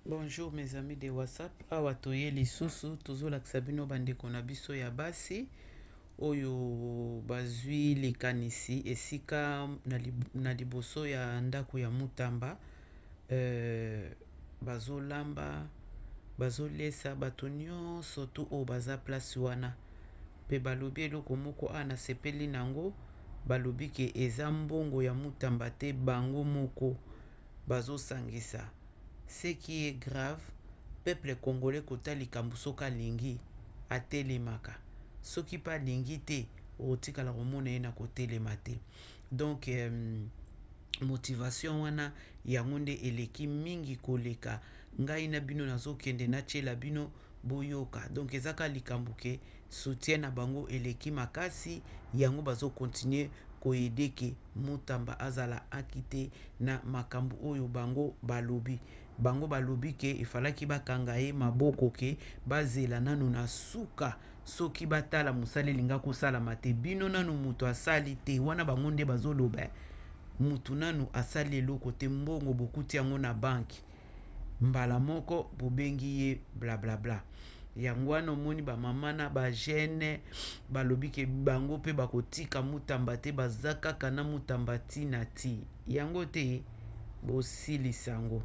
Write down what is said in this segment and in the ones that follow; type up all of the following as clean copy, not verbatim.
Bonjour mes amis de WhatsApp, awa toye lisusu tozolakisa bino bandeko na biso ya basi oyo bazwi likanisi esika na liboso ya ndako ya Mutamba bazolamba bazolesa bato nyonso tu oyo baza place wana pe balobi eloko moko awa nasepeli nango balobi ke eza mbongo ya Mutamba te bango moko bazosangisa ce qui est grave peuple congolais kota likambo soki alingi atelemaka soki pe alingi te okotikala komona ye na kotelema te donc motivation wana yango nde eleki mingi koleka ngai na bino nazokende natiela bino boyoka donc eza kaka likambo ke soutien na bango eleki makasi yango bazo continuer ko aider ke Mutamba azala acquitte na makambo oyo bango balobi. Bango balobi ke efalaki bakanga ye maboko ke bazela nanu na suka soki batala mosala elinga kosalama te. Bino nanu mutu asali te wana bango nde bazoloba mutu nanu asali eloko te mbongo bokuti yango na banque. Mbala moko bobengi ye blablabla. Yango wana omoni ba mama na ba jeune balobi ke bango pe bakotika Mutamba te baza kaka na Mutamba ti na ti. Yango te bosilisa yango.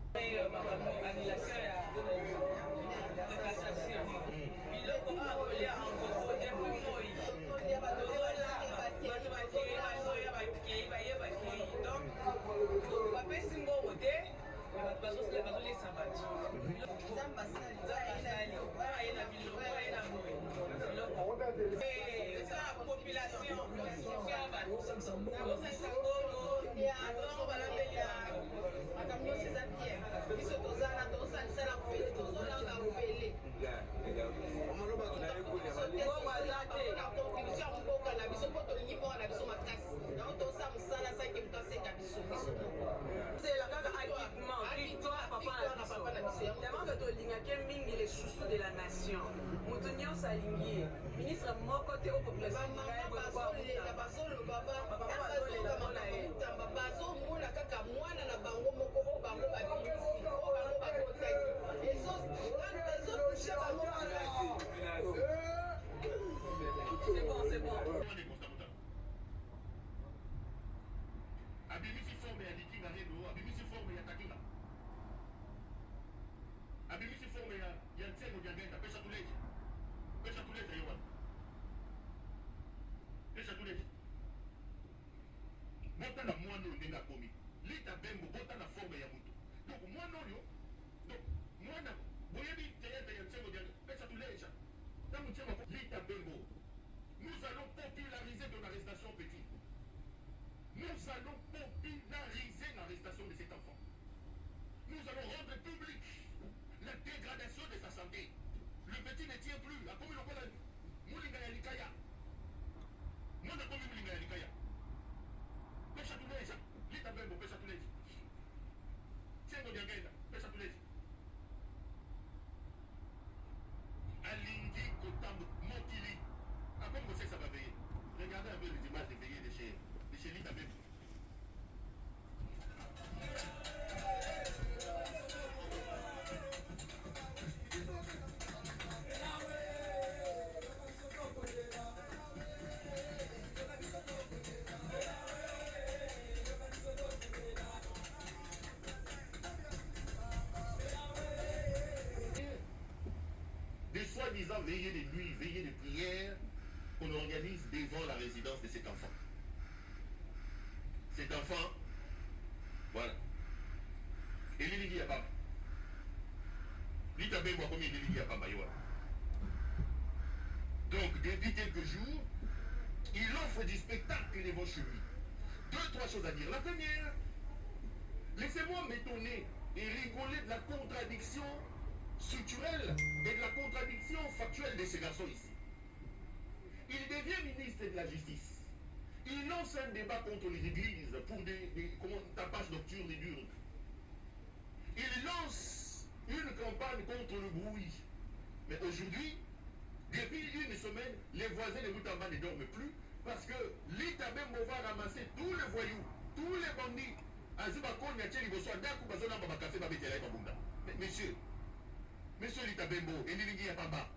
Zela kaka acquittement, victoire papa na biso. Tellement que tolingaki ye mingi le chouchou de la nation. Mutu nionso alingi ye. Ministre moko te oyo population elinga ye boye lokola Mutamba. Ba mama bazolela mpo na ye. Bazomona kaka mwana na bango moko oyo bango babimisi, oyo bango babotaki. Ezo ezo toucher bango makasi. C'est bon, c'est bon. Abimisi forme ya likinga rendo abimisi forme ya takinga abimisi forme ya ya nsengo diangenda pesha tuleja pesha tuleja ye wana pesha tuleja botala mwana oyo ndenge akomi lita bembo botala forme ya moto donc mwana oyo donc mwana boyebi teyatre ya nsengo diangenda pesha tuleja ntango nsengo lita bembo. Nous allons populariser ton arrestation petit. Nous allons populariser l'arrestation de cet enfant. Nous allons rendre public la dégradation de sa santé. Le petit ne tient plus. Akomi lokola mulinga ya likaya. Mwana akomi mulinga ya likaya. Pesha tuleja. Lita bembo pesha tuleja. Tsengo diangenda pesha tuleja. Alingi kotambo mokili akomi kosalisa ba veille regardez un peu les images de veille de chez de chez Lita Bembo. Des soi-disant veillées de nuit, veillées de prière qu'on organise devant la résidence de cet enfant. Cet enfant, voilà. Elilingi ya pamba. Lita Bembo akomi elilingi ya pamba ye wana. Donc depuis quelques jours, il offre du spectacle devant chez lui. Deux, trois choses à dire. La première, laissez-moi m'étonner et rigoler de la contradiction structurelle et de la contradiction factuelle de ce garçon ici. Il devient ministre de la Justice. Il lance un débat contre les églises pour des, des comment, tapage nocturne et diurne. Il lance une campagne contre le bruit. Mais aujourd'hui, depuis une semaine, les voisins de Mutamba ne dorment plus parce que Lita Bembo va ramasser tous les voyous, tous les bandits. Azwi ba koni atie liboso ya ndaku bazolamba ba cafe babetela ye mabunda. Mais monsieur, Rita Bembo, elilingi ya pamba.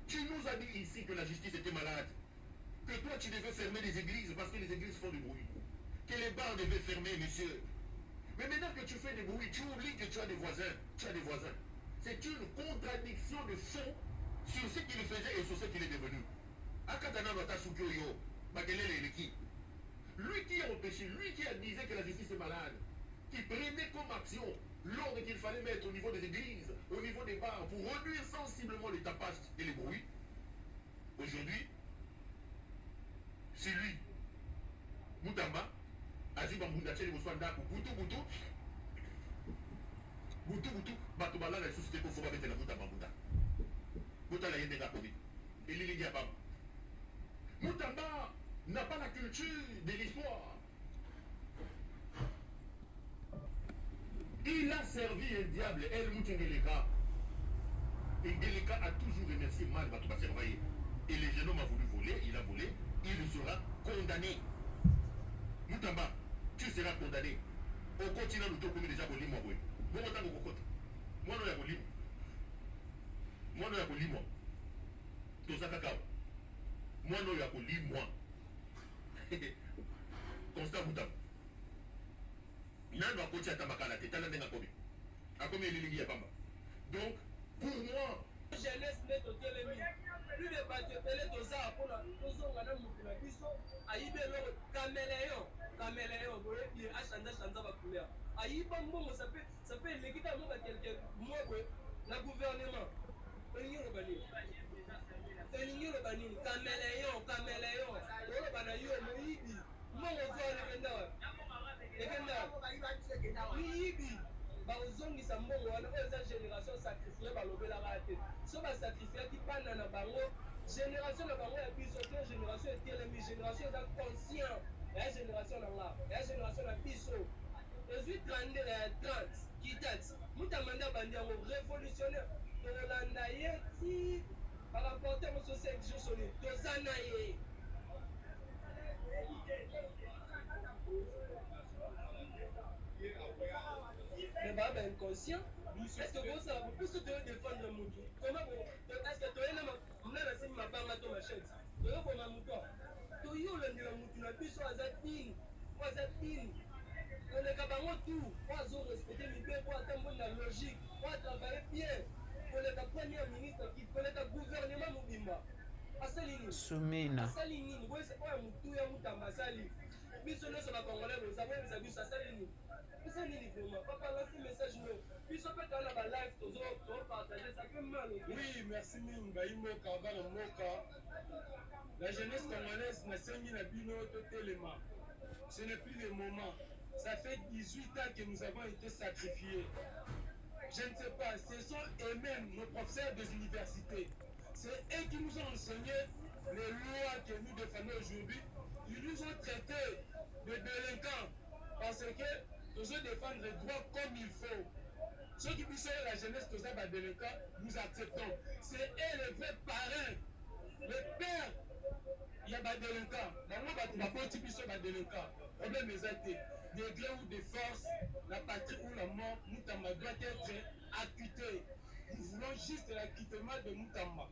Tu nous as dit ici que la justice était malade. Que toi, tu devais fermer les églises parce que les églises font du bruit. Que les bars devaient fermer, monsieur. Mais maintenant que tu fais des bruits, tu oublies que tu as des voisins. Tu as des voisins. C'est une contradiction de fond sur ce qu'il faisait et sur ce qu'il est devenu. Akatana ata suki oyo, makelele eleki. Lui qui a empêché, lui qui a disait que la justice est malade, qui prenait comme action l'ordre qu'il fallait mettre au niveau des églises, au niveau des bars, pour réduire sensiblement les tapages et les bruits. Aujourd'hui, c'est lui, Mutamba, azwi bambunda atie liboso ya ndako butu butu butu butu bato balala lisusu te po babetela Mutamba mbunda. Botala ye ndenge akomi elilingi ya pamba. Mutamba n'a pas la culture de l'histoire. Il a servi un diable, El Mouchengeleka. Ngeleka a toujours remercié mal bato baserva ye. Et le jeune homme a voulu voler, il a volé, il sera condamné. Mutamba, tu seras condamné. Okoti nanu te, okomi déjà kolimwa boye. Bongo ntango okokota, mwana oyo ya kolimwa, mwana oyo ya kolimwa, toza kaka awa. Mwana oyo ya kolimwa, Constant Mutamba, nano akoti ata makala te, tala ndenge akomi, akomi elilingi ya pamba. Donc pour moi, jeunesse nde totelemi, plus de bato ebele toza mpona tozonga na motu na biso. Ayibi eloko caméléon, caméléon boyebi, achange change bacouleur, ayiba mbongo. Ça fait eleki kaka mo baquelques mois boye na gouvernement. Elingi oloba nini? Elingi oloba nini? Caméléon, caméléon, oloba na yo moyibi, mbongo ozwa wana ekenda wapi? Ekenda wapi? Miyibi bakozongisa mbongo wana. Oyo eza génération sacrifié, balobelaka te. So basacrifiaki bana na bango, génération na bango ya biso te. Génération etelemi, génération eza conscient ya génération na nga, ya génération na biso. Ezwi 32, 30 kitati Mutamba nde abandi yango révolutionnaire. Tokolanda ye ti barapporter moso 5 jours soni toza na ye. Mais baa bainconscient. Est ce que bosala biso toyo défendre mutu? Comment est ce que toye na nasimi mabanga to machette, toyoboma mutu? Toyi olandela mutu na biso aza digne, po aza digne koleka bango tout, po azorespecte mibeko, atamboli na logique, po atravaille bien koleka premier ministre, koleka gouvernement mobimba. Asali nini? Sumina. Asali nini? Oyo motu ya Mutamba asali, biso nyonso bacongolais boza boyebisa biso asali nini? Eza nini vraiment? Papa, lance message no biso mpe toa na balive, tozopartage, ça fait mal. Oui, merci mingi. Bayi mboka, bana mboka, la jeunesse congolaise, nasengi na bino totelema. Ce n'est plus le moment. Ça fait 18 ans que nous avons été sacrifiés. Je ne sais pas, ce sont eux-mêmes, nos professeurs des universités, c'est eux qui nous ont enseigné les lois que nous défendons aujourd'hui. Ils nous ont traités de délinquants parce que nous défendre les droits comme il faut. Ceux qui sont la jeunesse, tous ça, délinquants, nous acceptons. C'est eux les vrais parrains, les pères. Il y a des délinquants. Bango baboti biso ba délinquants. Problème eza te. De gré ou de force, la patrie ou la mort, Mutamba doit être acquitté. Nous voulons juste l'acquittement de Mutamba.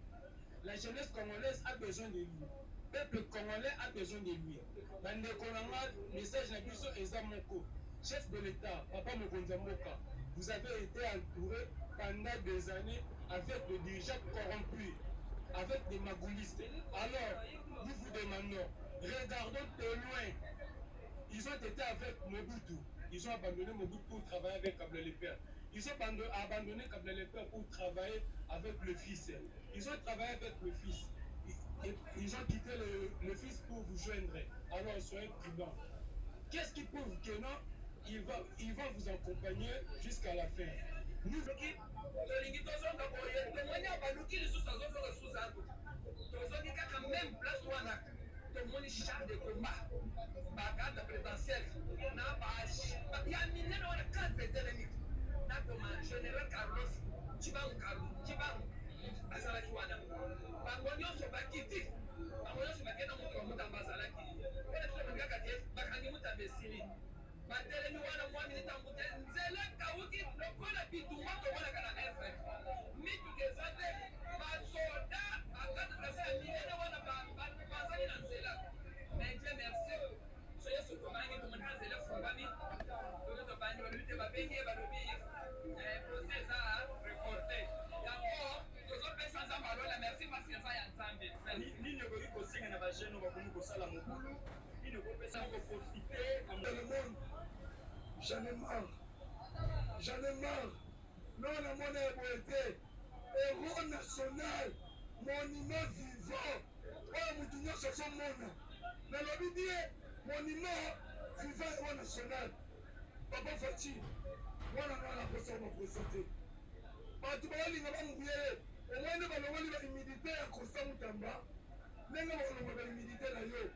La jeunesse congolaise a besoin de lui. Peuple congolais a besoin de lui. Bandeko na nga, message na biso eza moko. Chef de l'État, papa mokonzi ya mboka, vous avez été entouré pendant des années avec des dirigeants corrompus, avec des magouillistes. Alors, nous vous demandons, regardons de loin. Ils ont été avec Mobutu. Ils ont abandonné Mobutu pour travailler avec Kabila le père. Ils ont abandonné Kabila le père pour travailler avec le fils. Ils ont travaillé avec le fils. Ils ont quitté le fils pour vous joindre. Alors soyez prudents. Qu'est-ce qui prouve que non, il va vous accompagner jusqu'à la fin? Nous, Tolingi tozonga boye, tomoni abaluki lisusu, azozonga lisusu ato, tozongi kaka même place wana, tomoni char de combat, bagarde présidentielle na ya minene wana 4 etelemi nakoma général Carlos Cibangu, Carlos Cibangu azalaki wana. Bango nyonso bakiti, bango nyonso bakenda. Moto wa Mutamba azalaki mpona biso kaka te, bakangi Mutamba, esili. Batelemi wana mwa minita mute, nzela ekawuki lokola bitumba tomonaka na F mituka. Nini okoki kosenga na bajeune oyo bakomi kosala mobulu? Nini okopesa koprofite? Le monde, j'en ai marre, j'en ai marre. Non, namona ya boye te. Héros national, monument vivant oyo motu nyonso azomona. Nalobi bien, monument vivant, héros national. Papa Fatshi, mwana nga na posa bapresente bato baolinga banguye ye. Omoi nde balongoli bahumidité ya Constant Mutamba, ndenge bakolongola bahumidité na yo,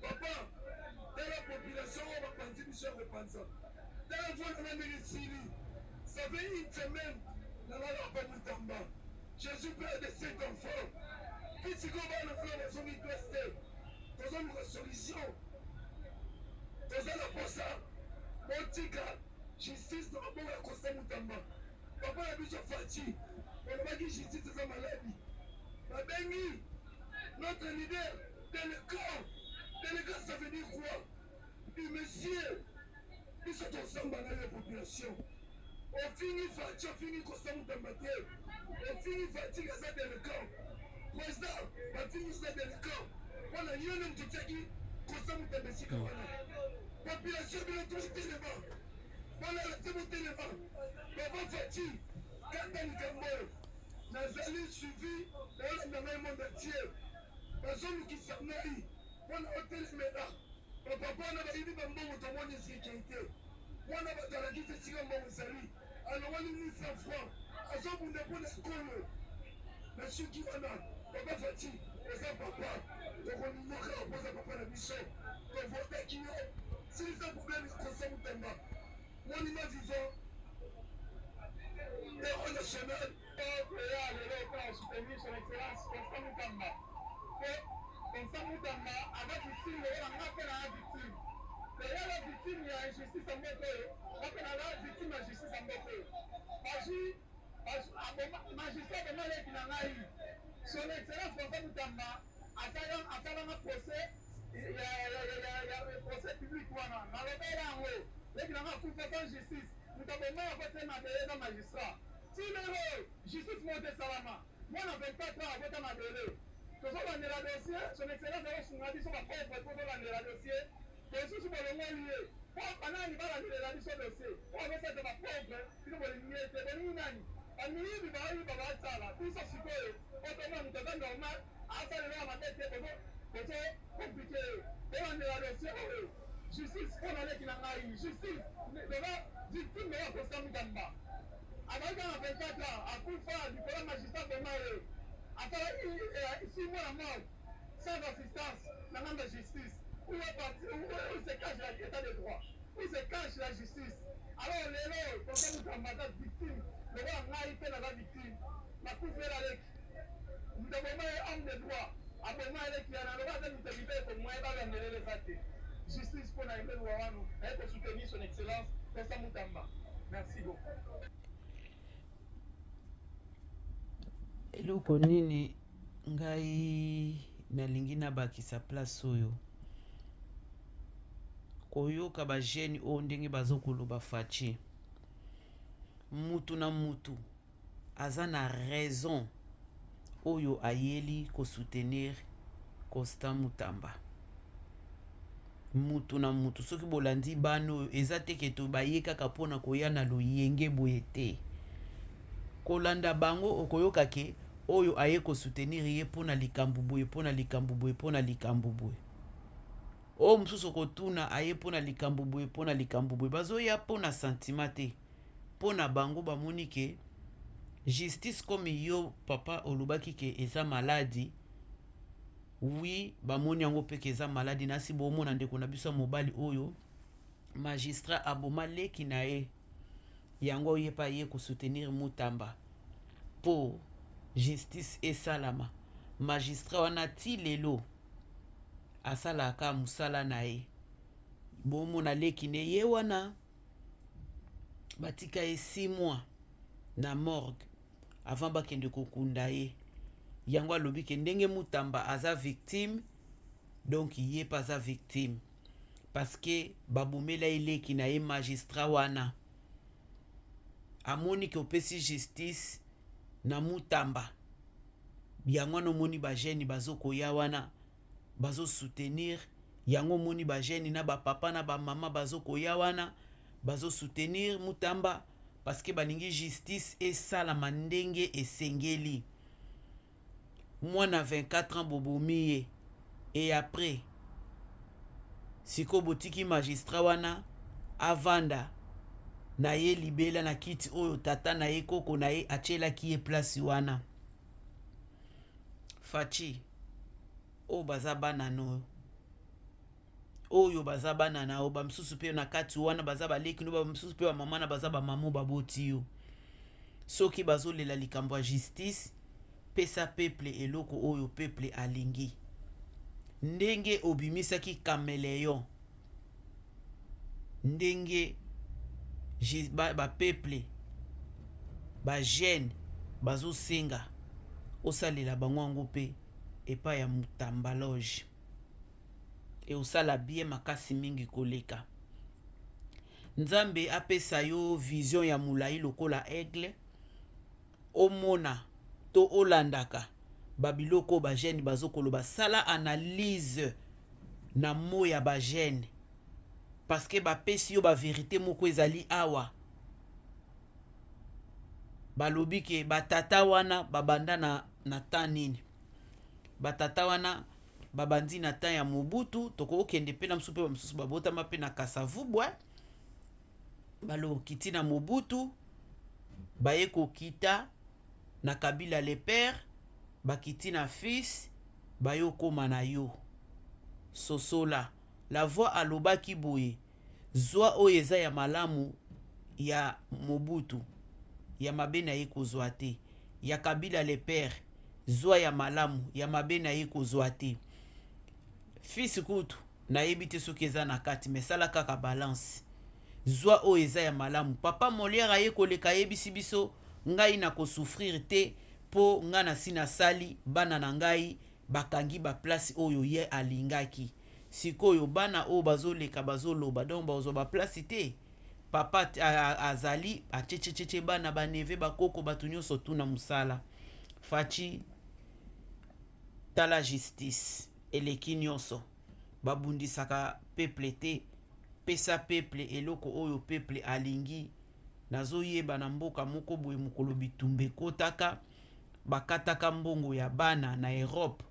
papa. Tala population oyo bapanzi biso ya kopanza. Tala mvona na ndenge esili. Ça fait une semaine nalala pa Mutamba. Je suis père de sept enfants. Mpi sikoyo bana wana bazongi classe te. Tozoluka solution, toza na posa botika justice na maboko ya Constant Mutamba. Papa na biso Fatshi, olobaki justice eza maladi. Babengi notre leader délinquant. Délinquant, ça veut dire quoi? Du monsieur, biso tosamba na yo population. Ofingi Fatshi, ofingi Constant Mutamba te. Ofingi Fatshi aza délinquant. Président, bafingi oza délinquant mpona yo nde moto otiaki Constant Mutamba esika wana. Population, bino totelema, bolala te, botelema. Papa Fatshi, kata likambo oyo. Nazali suivi, naolanda ngai monde entier, bazolukisa ngai mpona otelemela bapapa wana bayibi bambongo. Tomoni sécurité mwana bato alakisi esika mbongo ezali, alongoli 800 francs, azobunda mpona ekolo. Na suki wana, papa Fatshi, oza papa, tokoninaka mpoza papa na biso. Tovotaki yo, silisa problème ya Constant Mutamba, monument vivant, héros national. Toya lelo mpona soutenir Son Excellence Constant Mutamba, po Constant Mutamba aza victime lokola nga mpe naa victime. Toyala victime ya injustice ya mboka oyo, nga mpe naza victime ya justice ya mboka oyo. Bazwi magistrat aboma leki na ngai. Son Excellence Constant Mutamba asalanga procès ya procès public wana, nalobela yango. Leki na nga akufa sans justice. Moto aboma ya kote mabele eza magistrat. Ti lelo justice moko te esalama. Mwana 24 ans akota mabele. Tozolandela dossier. Son Excellence akosunga biso bapauvre mpo tolandela dossier. Lisusu bolongoli ye mpo banani balandelela biso dossier oyo azosalisa bapauvre? Bino bolingi ye te, bolingi nani? Bamiyibi baoyiba basala biso sikoyo po tomona moto aza normal, asala eloko mabe te, bozo compliquer ye. Bolandela dossier oyo, justice mpo naleki na ngai, justice. Toza victime ya Constant Mutamba. Azalaki kaka na 24 ans, akufa likolo ya magistrat boma ye. Asalaki 6 mois na morgue sans assistance na ngambo ya justice. Où est parti, où se cache l'état de droit? Où se cache la justice? Alors lelo Constant Mutamba aza victime lokola ngai mpe naza victime. Nakufela leki. Moto aboma ye, homme de droit aboma eleki yana, lokola aza moto ya mibeko, moye balandelela eza te. Justice mpo na Aimé Wawanu. Naye kosoutenir Son Excellence Constant Mutamba. Merci beaucoup. Eloko nini ngai nalingi nabakisa place oyo? Koyoka bajeune oyo ndenge bazokoloba Fatshi, mutu na mutu aza na raison oyo ayeli kosoutenir Constant Mutamba. Mutu na mutu, soki bolandi bana oyo, eza te ke to baye kaka mpona koya na loyenge boye te. Kolanda bango, okoyoka ke oyo aye kosoutenir ye mpona likambo boye, mpona likambo boye, mpona likambo boye. Oyo mosusu okotuna, aye mpona likambo boye, mpona likambo boye. Bazoya mpona sentiment te. Mpo na bango, bamoni ke justice, comme yo papa olobaki ke eza maladi, oui, bamoni yango mpe ke eza maladi. Nasi bomona ndeko na biso ya mobali oyo, magistrat aboma leki na ye, yango ye mpe aye kosoutenir Mutamba mpo justice esalama. Magistrat wana ti lelo asalaka mosala na ye. Bomona leki ne ye wana, batika ye 6 mois na morgue avant bakende kokunda ye. Yango alobi ke ndenge Mutamba aza victime, donc ye mpe aza victime, parce que babomela ye leki na ye. Magistrat wana amoni ke opesi justice na Mutamba. Yango wana omoni ba jeunes bazo koya wana bazo soutenir yango omoni ba jeunes na ba papa na ba mama bazo koya wana bazo soutenir Mutamba parce que balingi justice esalama ndenge esengeli. Mwana 24 ans bobomi ye et après sikoyo botiki magistrat wana avanda na ye libela na kiti oyo tata na ye koko na ye atielaki ye place wana. Fatshi oyo baza bana noyo oyo baza bana na yo bamisusu mpe na kati wana baza baleki no bamisusu mpe bamama na baza bamama baboti yo soki bazolela likambo ya justice pesa peuple eloko oyo peuple alingi ndenge obimisaki cameleon ndenge ba peuple ba jeune bazosenga osalela bango yango mpe epai ya Mutamba Loge eosala bien makasi mingi koleka. Nzambe apesa yo vision ya molayi lokola aigle omona to olandaka ba biloko oyo ba jeune bazo koloba sala analyse na mot ya ba jeune parce que ba pesi yo ba verite moko ezali awa balobi ke ba tata wana babanda na, na temps nini ba tata wana babandi na temps ya Mobutu tokokende mpe na mosusu mpe bamosusu babotama mpe na Kasavubu eh? Balokiti na Mobutu baye kokita na Kabila le père bakiti na fils baye okoma na yo sosola la voix alobaki boye zwa oyo eza ya malamu ya Mobutu ya mabe na ye kozwa te ya Kabila le père zwa ya malamu ya mabe na ye kozwa te fils kutu nayebi te soki eza na kati mais sala kaka balance zwa oyo eza ya malamu papa Molière aye koleka ayebisi biso ngai na ko souffrir te po ngai nasi nasali bana na ngai bakangi ba place oyo ye alingaki sikoyo bana oyo bazoleka bazoloba donc bazwa ba place te papa azali achechecheche bana ba neve bakoko bato nyonso tuna mosala Fatshi tala justice eleki nyonso babundisaka peuple te pesa peuple eloko oyo peuple alingi nazoyeba na mboka moko boye mokolo bitumba ekotaka bakataka mbongo ya bana na Europe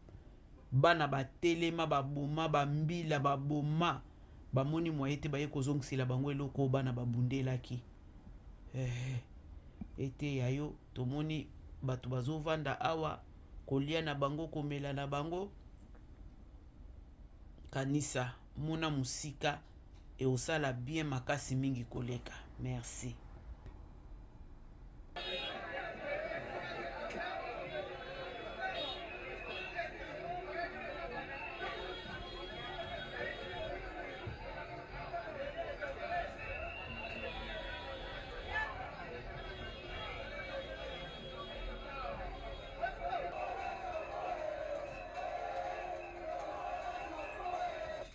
bana batelema baboma bambila baboma bamoni mwaye te baye kozongisela bango eloko oyo bana babundelaki eh, eteya yo tomoni bato bazovanda awa kolia na bango komela na bango kanisa mona mosika eosala bien makasi mingi koleka merci.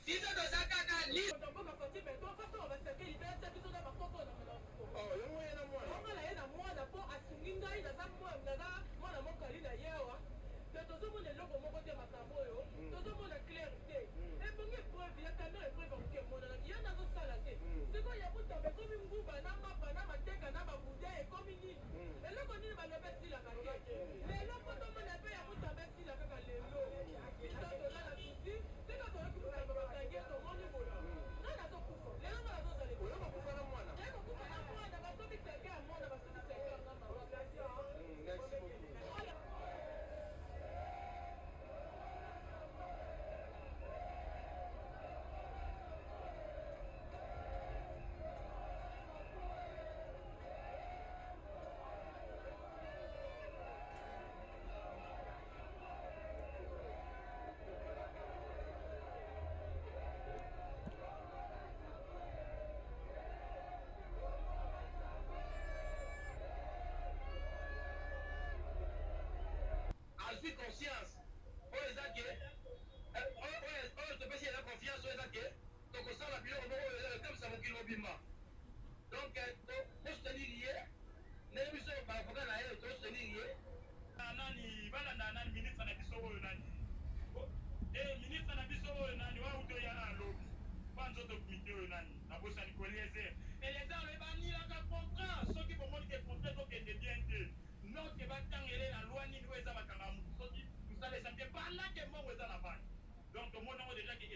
Biso toza kaka li.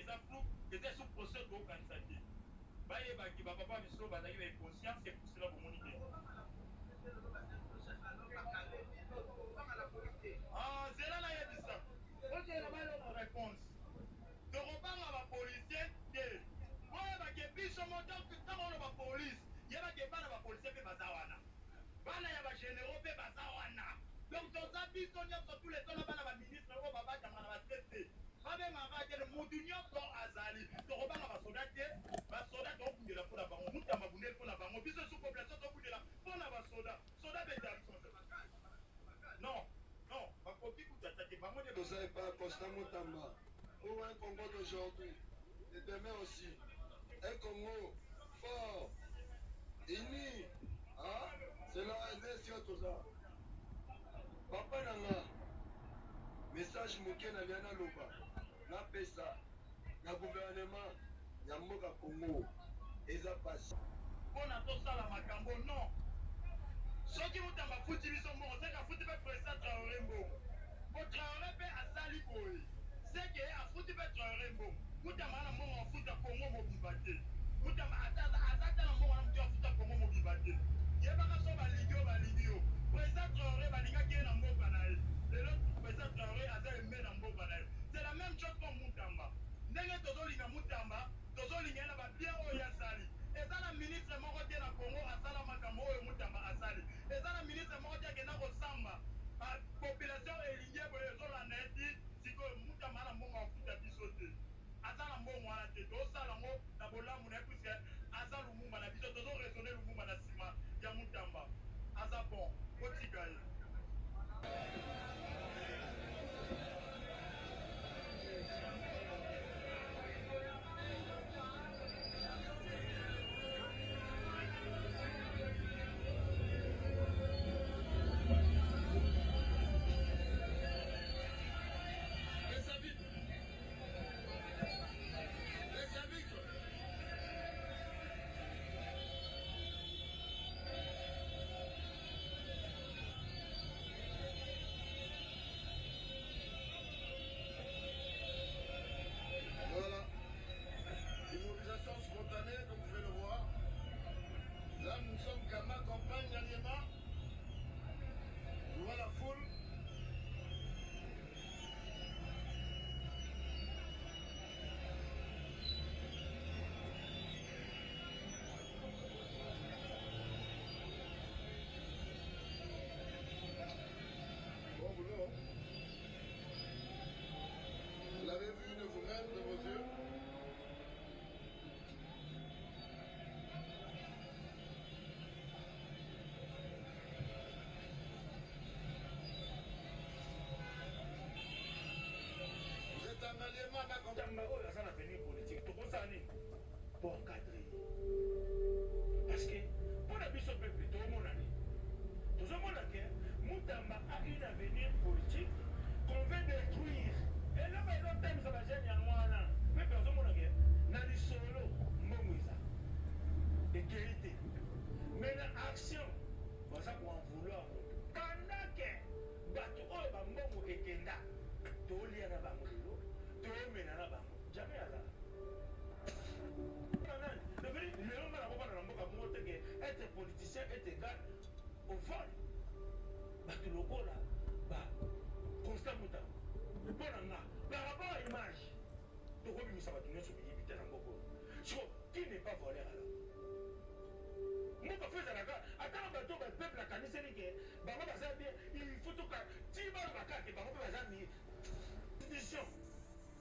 eza flou, eza sous procès tokokanisa te. Bayeba ke ba papa biso bazalaki na inconscient, c'est pour cela bomoni te. Ah, zela nayebisa. Ozela balongo réponse. Tokobanga ba policiers te. Boyeba ke biso moto ntango oloba police, yeba ke bana ba policiers mpe baza wana. Bana ya ba generaux mpe baza wana. Donc toza biso nyonso tous les temps na bana ba ministre oyo babatama na ba CC. Babengaka te mutu nyonso azali. Tokobanga basoda te. Basoda tokobundela mpo na bango. Mutamba abundeli mpo na bango. Biso sous population tokobundela mpo na basoda. Soda betela biso masasi. Non, non, bakoki kutu ata te. Bango nde Toza epa ya Constant Mutamba pour un Congo d'aujourd'hui, de demain aussi. Un Congo fort, uni, ah, c'est là nde esika toza. Papa na nga, message moke nalia naloba, napesa na gouvernement ya mboka Congo eza pasi. Pona tosala makambo non. Soki Mutamba afuti biso mbongo seke afuti pe president Traore mbongo. Po Traore pe asali boye seke afuti pe Traore mbongo. Mutamba aza na mbongo ya kofuta Congo mobimba te. Mutamba ata aza ata na mbongo wana mutu ya kofuta Congo mobimba te. Yebaka soki balingi yo balingi yo. President Traore balingaki ye na mboka na ye. Lelo president Traore aza aime na mboka na ye. C'est la meme chose comme Mutamba. Ndenge tozolinga Mutamba, tozolinga ye na ba bien oyo ye asali. Eza na ministre moko te na Congo asala makambo oyo Mutamba asali. Eza na ministre moko te akenda kosamba. Ba population elingi ye boye ezolanda ye ti sikoyo. Mutamba aza na mbongo ya kofuta biso te. Aza na mbongo wana te. Tozosala yango na bolamu na ye puisque aza Lumumba na biso. Tozo raisonner Lumumba na sima ya Mutamba. Aza bon. Botika ye. Voilà. Immobilisation spontanée, comme vous pouvez le voir. Là, nous sommes qu'à ma campagne, à Liema. Je vois la foule. Bon boulot. Hein? Vous l'avez vu de vous-même, de vos yeux. Vous êtes en alliement ma campagne. Tamba oyo aza na avenir politique tokosala nini po encadre ye parce que mpo na biso peuple toomona nini tozomona ke Mutamba a une avenir politique qu'on veut detruire eloko ezotemisa ba jeune yango wana peuple azomona ke na lisolo mbongo eza ekei te mais na action baza ko en vouloir moto pendant que bato oyo ba mbongo ekenda tolia na bango lelo toomela na bango jamais azala nani lelo nga nakofanda na mboka moko te ke être politicien est égal au vol. Bato lokola ba Constant Mutamba mpo na nga par rapport à image tokobimisa bato nyonso miyibi te na mboka oyo. Siko qui n'est pas voleur alors? Mboka fo ezalaka ata na bato ba peuple akaniseli ke bango baza bien, il faut toka ti baloba kaka ke bango mpe baza mi institution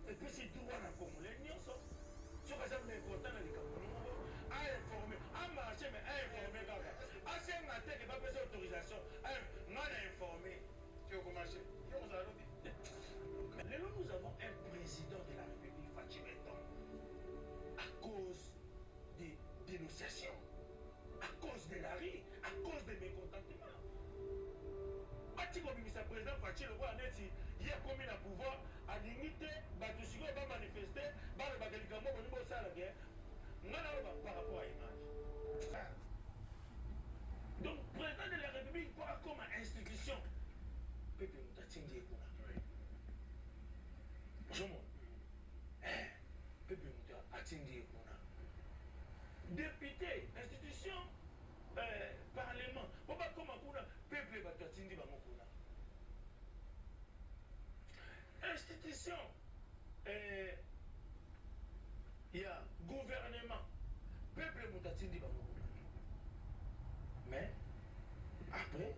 epesi droit na congolais nyonso soki aza mécontent na likambo moko a informe a marche mais a informe kaka asenga te ke bapesa autorisation nga na informe okomarche yo kozala lobi. Lelo nous avons un président de la République Fatshi Béton à cause des dénonciations, à cause de la rue, à cause des mécontentements. Bati kobimisa président Fatshi lokola neti ye akomi na pouvoir alingi te bato sikoyo bamanifeste balobaka likambo boni bosala ke nga naloba par rapport à image. Donc président de la République mpo akoma institution peuple moto atindi ye kuna ozomona. Institution eh, ya gouvernement, peuple moto atindi bango kuna. Mais après,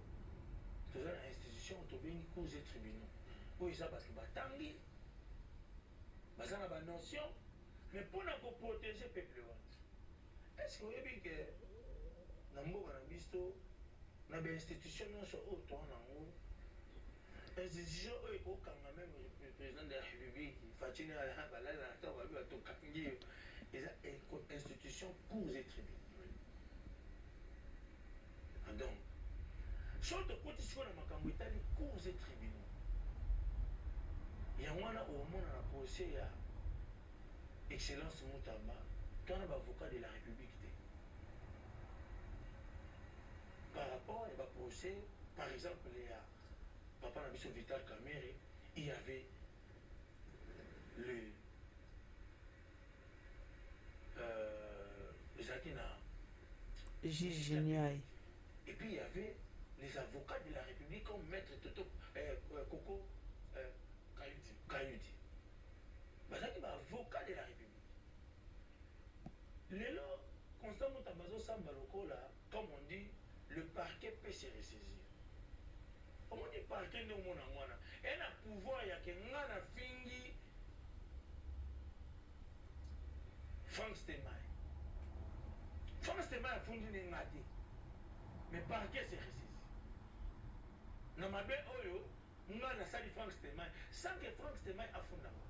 toza na institution tobengi cours et tribunaux, oyo eza bato batangi, baza na banotion, mais mpona koprotéger peuple wana. Est ce que oyebi ke na mboka na biso, na bainstitution nyonso oyo toza nango, institution oyo ekokanga même président de la République Fatshi, balala na ntango babi batokangi yo, eza institution cours et tribunaux? Donc soki tokoti sikoyo na makambo etali cours et tribunaux, yango wana omona na procès ya Excellence Mutamba, to wana baavocat de la République te par rapport ya baprocès. Par exemple, ya papa na biso Vital Kamerhe, il y avait le ezalaki na juge Niai. Et puis il y avait les avocats de la République comme maître Toto Coco Kayudi. Kayudi. Bazalaki baavocat de la République. Lelo Constant Mutamba azosamba lokola, comme on dit, le parquet peut se ressaisir. Omoni parquet nde omona yango wana e na pouvoir yake. Nga na fingi Frank Stemay, Frank Stemay afundi nde nga te, mais parquet se ressaisir na mabe oyo nga nasali Frank Stemay sans que Frank Stemay afundanga.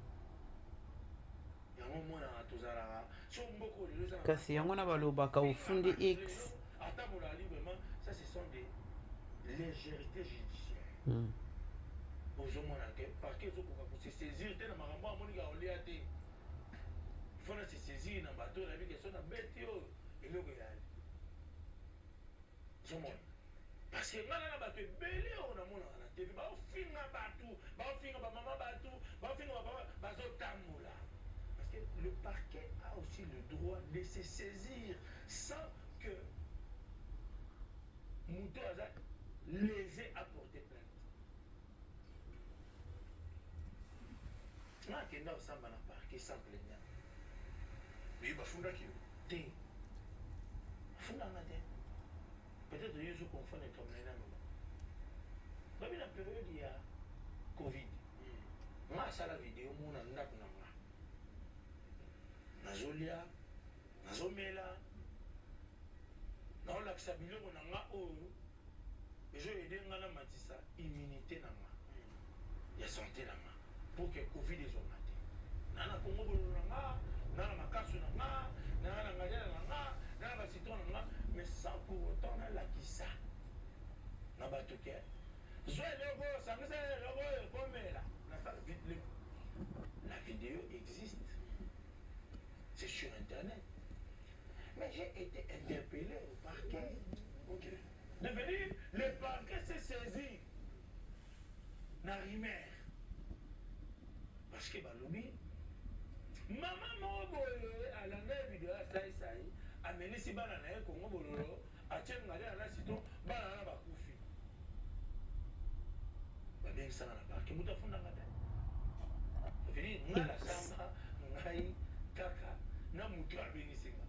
Yango omonaka tozalaka so mboka oyo lelo eza na Kasi yango na balobaka ofundi x. Atambola librement, ça ce sont des légèretés judiciaires. Ozomona ke parquet ezokoka kose saisir te na makambo amonika olia te. Ifo na se saisir na bato nayebi ke so na beti oyo eloko eyali. Ozomona, parce que ngai na bato ebele oyo namonaka na TV, baofinga bato, baofinga bamama, bato baofinga bapapa, bazotambola, parce que le parquet a aussi le droit de se saisir sans que moto aza lésé à porter plainte. Nga akenda kosamba na parquet sans plaignant. Mais bafundaki yo? Te, afundanga te. Peut-être yo ozoconfondre likambo na ye. Naloba babi na période ya Covid, nga asala video moko na ndako na nga, nazolia, nazomela, naolakisa biloko na nga oyo ezoaider nga namatisa immunité na nga ya santé na nga pour que Covid ezonga te. Na na kongo bololo na nga, na na makasu na nga, na na ngaliala na nga, na na bacitron na nga, mais sans pour autant nalakisa na bato ke zwa eloko oyo, sangisa eloko oyo, ekomela. La vidéo existe, c'est sur internet, mais j'ai été interpellé au parquet. De venir, le parquet s'est saisi na rumeur, parce que balobi mama moko boye alanda ye video ya saisai, amelisi bana na ye kongo bololo, atie ngaliala na citron, bana wana bakufi. Babengisanga na parquet, moto afundanga te. Veni nga nasamba ngai kaka na moto abengisinga.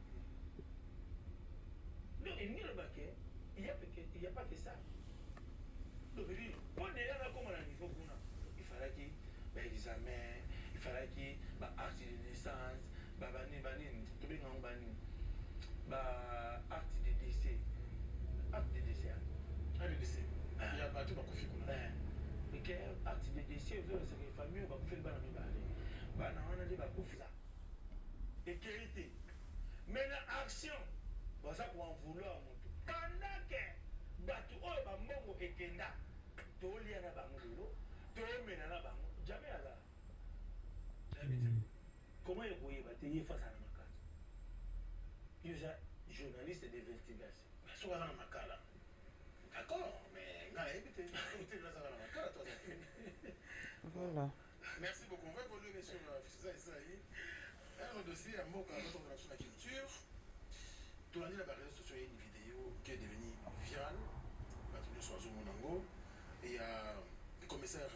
Donc elingi elobake il y a pas que ça. Donc veut mpo deya nakóma na niveau kuna, il fallaki baexamen, il fallaki baacte de naissance, banini banini, tobengango banini, baacte de décès, acte de décès. Acte de décès ya bato bakufi kuna. Ke acte de décès ezolesaka famille oyo bakufeli bana mibale, bana wana nde bakufi, ekei te. Mais na action baza koen vouloir moto pendant ke bato oyo bambongo ekenda, tolia na bango lelo, toomela na bango jamais azala. Comment ekoyeba te? Ye face na makala, yo eza journaliste d'investigation. Soki aza na makala, d'accord, mais ngai nayebi te te azaka na makala to aza te. Voilà. Merci beaucoup. On va évoluer bien sûr. César Esaï, un dossier à mboka notre sur la culture. Tolandi na baréseaux sociaux, il y a une vidéo qui est devenue virale, bato nyonso bazomona yango, et ya commissaire.